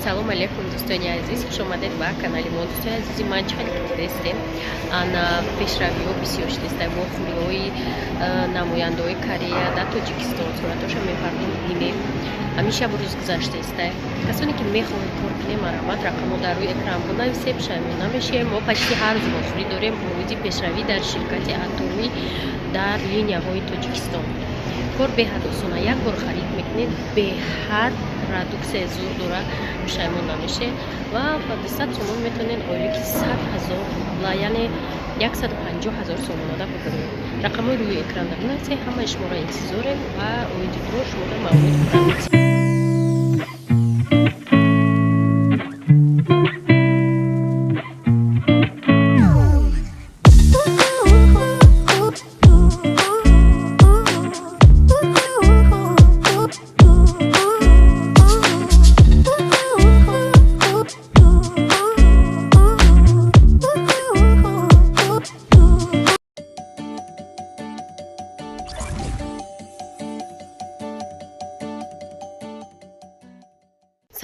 Салом алейкум, дӯстони азиз, хуш омадед ба канали мо. Дӯстони азизи ман, чӣ хеле дидестем, ана пешравиҳо бисёр шудеста, вохӯриҳои намояндаҳои Корея дар Тоҷикистон суратоша мепардом, бинем. Ҳамин шабу рӯз гузаштаеста. Касоне ки мехоҳед кор кунем, марҳамат, рақамҳо дар рӯи экран бинависем, пушаймон намешавем. Мо почти ҳар рӯз вохӯрӣ дорем оиди пешравӣ дар ширкати Атоми дар линияҳои Тоҷикистон. Кор беҳад осона, як бор харид мекунед, беҳад продуксия зур дора, пушаймон намешед ва ба 200 сомон метавонед ойлики 100 000 рубла, яъне 150 000 сомонада бигиред. Рақамҳои рӯи экран бинависед, ҳамаи шуморо интизорем ва оиди кор шуморо маълумот пурра.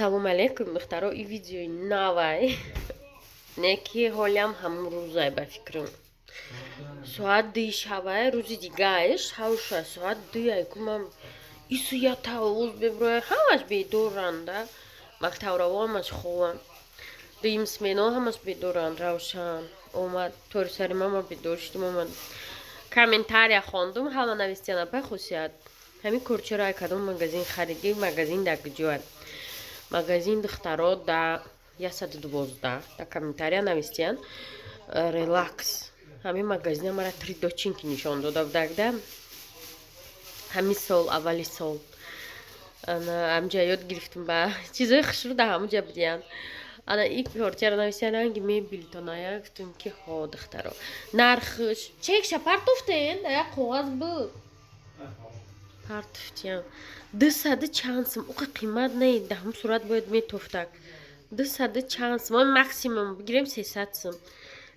Салом алейкум, духтаро. И видеои навай не, ки ҳолиам ҳамун рӯзай, ба фикрам, соат 2-и шабай, рӯзи дигааш ҳавша, соат 2-ай кумам ису я тавоз беброя, ҳамаш бедоранда, мактабраво ҳамаш хованд, дуюм смено ҳамаш бедоранд. Равшан омад, тори сари мама бедор шудим, омад, комментария хондум, ҳама навистиян: «Апай Хусият, ҳамин корчаро ай кадом магазин харидӣ, магазин дар куҷоад?» Магазин, духтаро, да 112 да комментария навистиян «Релакс». Ҳамин магазина мара три дочинки нишон дода будагда ҳамин сол, аввали сол. Ҳамҷа ёд гирифтум, ба чизои хушрӯ да ҳамуҷа будиян. Ана и корчаро нависиян, ранги мебилтоная. Гуфтум, ки ҳо, духтаро, нархш чекша партофтен, як коғаз буд, партофтиям. Дусаду чанд сум, уқа қимат не, даҳум сурат бояд метофтак. Дусаду чанд сум, максимум бигирем 300 сум.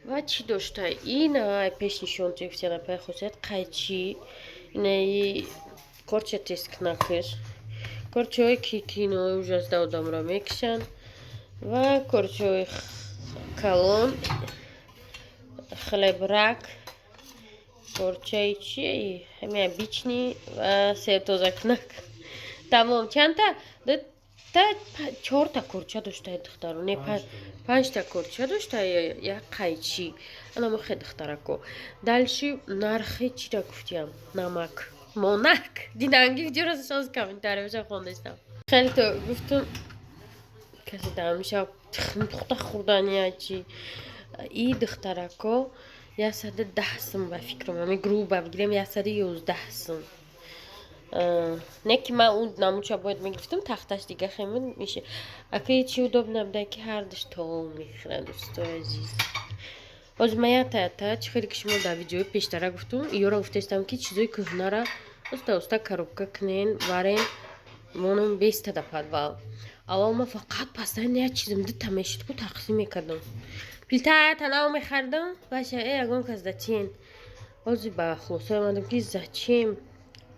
Ва чӣ дошта ин пеш нишон гуфтиана пай хусият қайчи, инаи корча тесткунакш, корчаҳое ки кинои ужасда одамро мекушанд, ва корчаҳои калон, хлебрак, корчаи чи, ҳами обычный ва сертозакунак. Тамом. Чандта? Та чорта корча дошта, духтаро, не, панҷта корча дошта, як қайчи. Анама хе, духтарако. Дальше нархи чира гуфтиям, намак монак динанги видеоро шоз комментарияша хондестам. Хеле то гуфтум, касе даҳамиша тухм пухта хӯрдания чи. И духтарако, 110 сум, ба фикрам, ами грубо бигирем, 111 сум. Не ки ман он намуча бояд мегирифтам, тахташ дига хемон меша. Ака, чи удобно буда, ки ҳардуш тол мехӯрад. Дӯстои азиз, ҳозир ман ята ята, чӣ хеле ки шумо дар видеои пештара гуфтум, ёро гуфтаистам, ки чизои кӯҳнара оста оста коробка кунен, варен монум беста да подвал. Аввал ман фақат пастани як чизам дута мешуд ку, тақсим мекардам. Плита ята нав мехаридам, баша э ягон кас да тиен. Ҳозир ба хулоса омадам, ки зачем,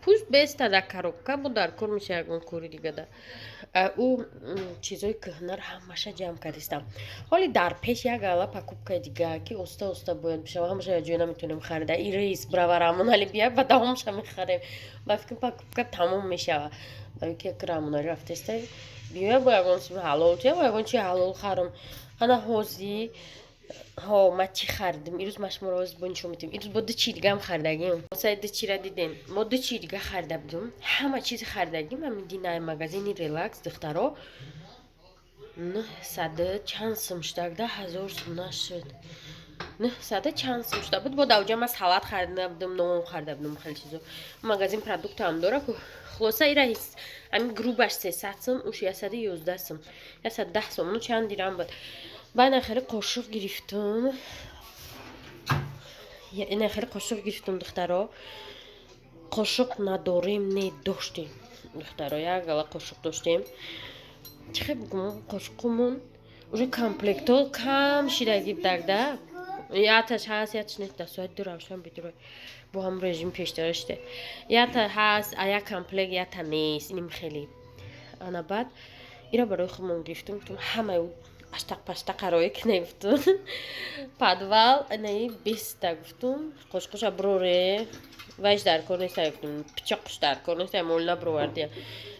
пусть беста дар коробка, бо дар кор меша ягон кори дигада. Ӯ чизои кӯҳнаро ҳамаша ҷамъ кардистам. Ҳоли дар пеш як ала покупкаи дига, ки оста оста бояд бишава, ҳамаша як ҷой наметавонем харида. И рейс брава, Рамонали бия, ба давомша мехарем. Ба фикр, покупка тамом мешава, барои ки як Рамонали рафтеста, биёя, бо ягон чизи ҳалол чия, бо ягон чи ҳалол харам. Ана ҳозир ҳо, ма чӣ харидим ирӯз, ма шуморо ҳозир бо нишон медиҳам. Ирӯз бо ду чи дигаам харидагим. Саи ду чира дидем, мо ду чи дига харида будем, ҳама чизи харидагим ҳамин динай магазини «Релакс». Духтаро, 900 чанд сум шудагда, 1000 сум нашуд, 900 чанд сум шуда буд. Бо давҷа ма салат харида будем, нон харида будем, хеле чизо. Магазин продуктам дора. Хулоса, ира ҳамин грубаш 300 сум, уш 111 сум, 110 сум, ну чанд дирам буд. Баъд хеле қошуқ гирифтум, ина хеле қошуқ гирифтум, духтаро. Қошуқ надорем, не, доштем, духтаро, як гала қошуқ доштем. Чӣ хел бигӯм, қошуқумон уже комплектҳо кам шидаги будагда, яташ ҳаст, яташ нест. Дар соати 2 равшан бедорой, бо ҳам режим пештара шуда, ята ҳаст, а як комплект, ята нест. Иним хеле. Ана баъд Ира барои худмон гирифтум, гуфтум ҳамаи аштақ паштақа рое кунем, гуфтум. Подвал инаи 20-та, гуфтум, қошқоша броре, вайш дар кор нест, гуфтум, пичоқш дар кор нест, мол набровардия,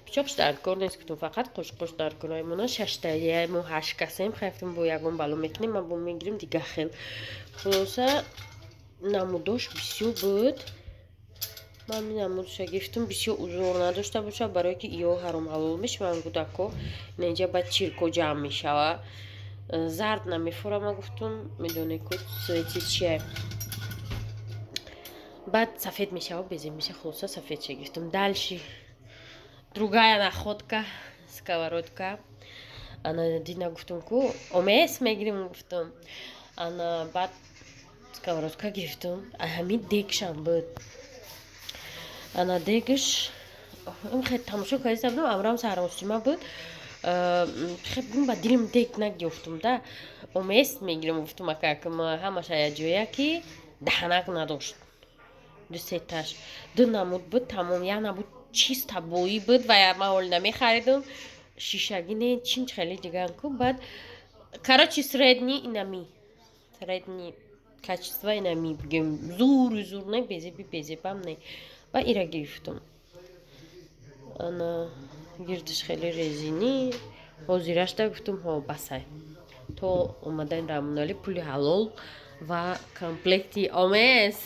пичоқш дар кор нест, гуфтум, фақат қошқош дар кор. Аймона шаштая, мо ҳашт касем. Хай, гуфтум, бо ягон бало мекунем, ман бо мегирем дига хел. Хулоса, намудош бисёр буд, ман намудша гирифтум. Бисёр узор надошта боша, барое ки иё ҳаром ҳалол мешаванд кӯдако, инҷа баъд чирко ҷамъ мешава. Зард намефурама, гуфтум, медоне ку цвети чия, баъд сафед мешава, безеб меша. Хулоса, сафедша гирифтум. Дальше другая находка — сковородка. Ана дина гуфтум ку омес мегирим, гуфтум. Ана баъд сковородка гирифтум, ҳамин дегшам буд. Ана дегш хе тамошо кардиста будам, амрам саросима буд. Хе ба дилим дег нагирифтум да, омес мегирим, гуфтум, акакм ҳамаша якҷоя, ки даҳанак надошт. Ду сеташ ду намуд буд, тамом. Як набуд чиста боӣ буд ва ман ҳоли намехаридум, шишагӣ не, чинч хеле диган ку. Баъд, короче, средний, инами средний качество, инами бигем, зури зур не, безеби безебам не. Ба ира гирифтум. Ана гирдиш хеле резинӣ. Ҳозирашда гуфтум, ҳо, басай, то омадани Рамонали пули ҳалол ва комплекти омез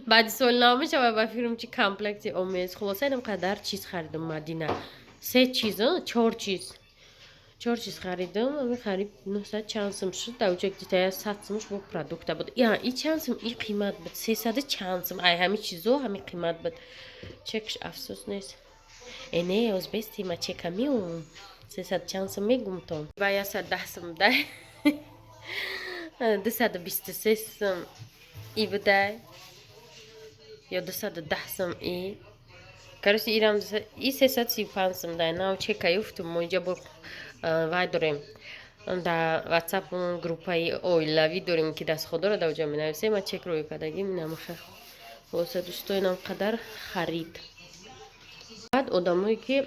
баъди соли нав мешава, ба фикрам, чи комплекти омез. Хулоса, инам қадар чиз харидум, Мадина, се чиз, чор чиз, чор чиз харидум. Ами хариб 900 чанд сум шуд. Дар уҷа где-то 100 сумш бо продукта буд. И чанд сум, и қимат буд, 300 чанд сум. Ай ҳами чизо ҳами қимат буд. Чекш афсӯс нест. Э, не, озбести ма чека меум, 300 чанд сум мегумтон, ба 110 сум дай, 223 сум и будай ё 210 сум и. Короче, ирам и 335 сум дай. Нав чека юфтум. Мо инҷа бо вай дорем, дар ватсап группаи оилавӣ дорем, ки дастходоро дар оҷа менависем. Ма чек рӯй кардагим, инамаха. Хулоса, дӯсто, инам қадар харид. Баъд одамое ки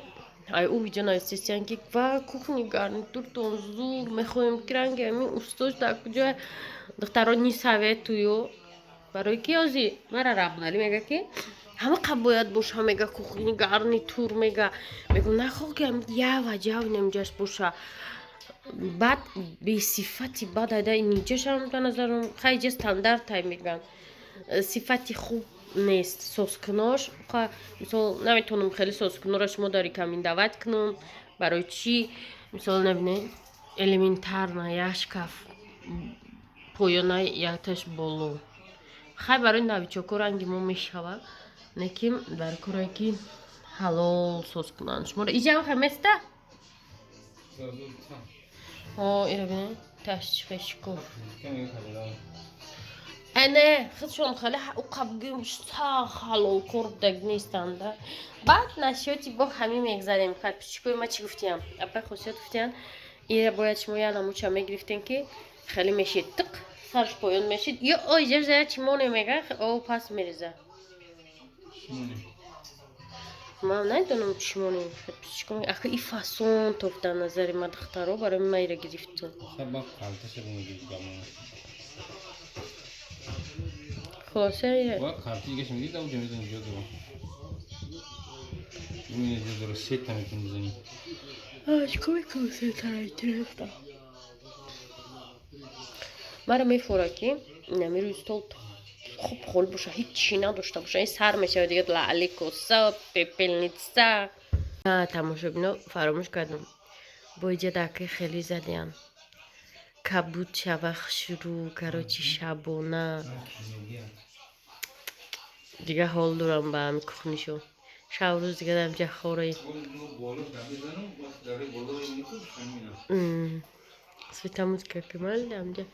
ай ӯ видео нависистиян, ки ва кухни гарнитуртон зур, мехоҳем ки ранги ҳамин устош дар куҷо. Духтаро, не советую, барои ки ози мара Раҳмоналӣ мега, ки ҳама бояд боша, мега, кухни гарнитур, мега. Мегӯм, нахоҳ ки ява ҷав инамҷаш боша, баъд бесифати, баъд айда инҷашам ба назарам хайҷа стандартай меган, сифати хуб нест. Созкунош, мисол, наметавонам хеле созкунора шумо дар рекомендовать кунам. Барои чӣ? Мисол, набине, элементарно як шкаф поёна, якташ боло. Хай, барои новичоко ранги мо мешавад, лекин дар корое ки ҳалол соз кунанд шуморо иҷам хай места. О, ира бине, ташчихе шикоф. Э, не, худшон хеле уқабгим сах ҳалолкор будаг нестанда. Баъд насиёти бо ҳамин мегзарем. Подписчикои ма чӣ гуфтиям? Апай Хусият гуфтиян, ира бояд шумо як намуча мегирифтем, ки хеле мешид, тиқ сарш поён мешид, ё оиҷа чи моне мега, о пас мереза. Ман намедонам чӣ моне. Ака, и фасон тоф дар назари ма, духтаро, барои ма ира гирифтум. Сабаб калташа мегирифт. Хулоса. Ва карти дигаш мегирифт, ауҷа мезани, ҷо дора. Ин ҷо дора, сета метавонӣ бизанӣ. Чикор мекунам сетара, интересно. Мара мефора, ки инами рӯи стол хуб хол боша, ҳичи надошта боша, ин сар мешава дига, лаъли коса, пепельница. Тамошобино, фаромӯш кардам, бо иҷа даки хеле задиям, кабуд шава шурӯъ, короче, шабона дига ҳол дорам ба ҳами кухнишо, шабрӯз дига дамҷа хораи. Светамузика кимал дамҷа.